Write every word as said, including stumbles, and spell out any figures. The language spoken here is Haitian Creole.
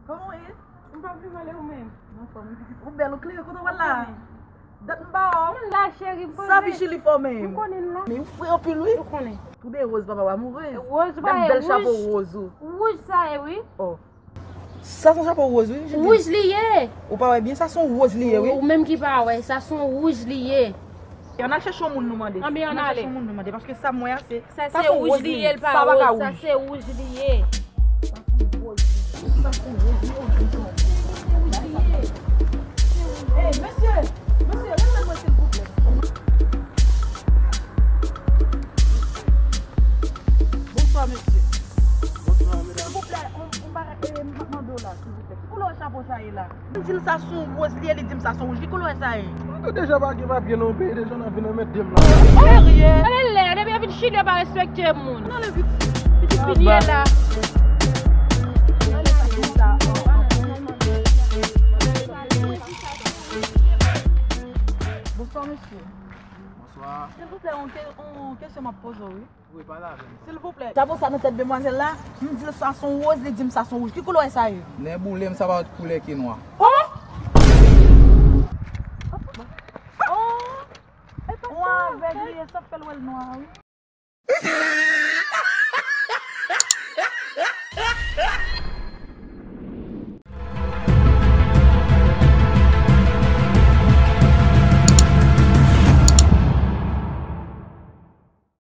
Kòman w ye? M pa pi mal, e ou menm? Mwen anfòm wi pitit. Ou bèl, ou klere, kote w pral la? Dat m pa wè w. Mwen la, cheri, m poze. Sa pi chili fò menm. M konnen l la. Men ou fre anpil wi. Ou konnen. Tou de woz papa w amoure. Woz pa e wouj. Gad bèl chapo woz ou. Wouj sa e wi. Oh. Sa se yon chapo woz wi, Julie. Wouj li ye. Ou pa wè byen, sa se yon woz li ye wi. Ou menm ki pa wè, sa se yon wouj li ye. Ann al chèche yon moun nou mande. Ann al chèche yon moun nou mande, paske sa m wè a se, sa se wouj li ye, l pa woz, sa se wouj li ye. Sa se wouj li ye. Hey, mesye, mesye, rele mwen silvouplè. Bonswa, mesye. Bonswa, medam. Silvouplè, on, on bagay, eh, m ap mande w la, silvouplè. Ki koulè chapo sa ye la? M di l sa se yon woz li ye, li di m sa se yon wouj. Ki koulè sa ye? Mwen tou deja pa gen papye nan yon peyi, deja n ap vin anmède m la. Serye? Gade lè, depi yo vin chili, yo pa respekte moun. Ann ale vit. Pitit vin ye la. Bonswa, mesye. Bonswa. Silvouplè, yon ke-, yon kesyon m ap poze w, wi. Wi, pale avè m. Silvouplè. Chapo sa nan tèt demwazèl la, m di l sa se yon woz, li di m sa se yon wouj. Ki koulè sa ye? Nèboule m, sa pa lòt koulè ke nwa. O,